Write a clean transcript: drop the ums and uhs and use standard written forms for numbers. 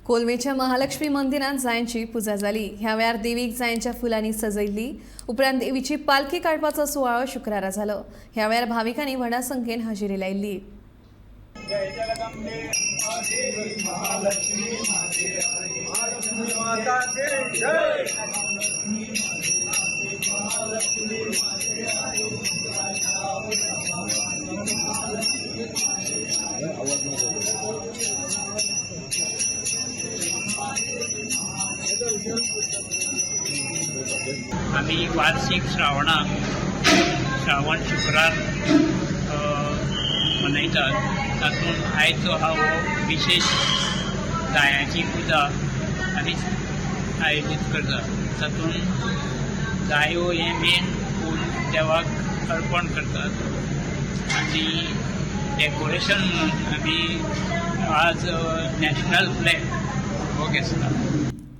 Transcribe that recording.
कोलवेच्या महालक्ष्मी मंदिरांत जायांची पुजा जाली. ह्या वेळार देवीक जायांच्या फुलांनी सजयल्ली. उपरांत देवीची पालखी काडपाचो सुवाळो शुक्रारा जालो. ह्या वेळार भाविकांनी व्हडा संख्येन हजेरी लायिल्ली. माता की जय. आमी वार्षिक श्रावणाक श्रावण शुक्रार मनयतात. तातूंत आयचो हा हो विशेश जायांची पुजा आमी आयोजीत करतात. तातूंत जायो हें मेन फूल देवाक अर्पण करतात आनी डेकोरेशन म्हणून आमी आज नॅशनल फ्लॅग हो घेतला.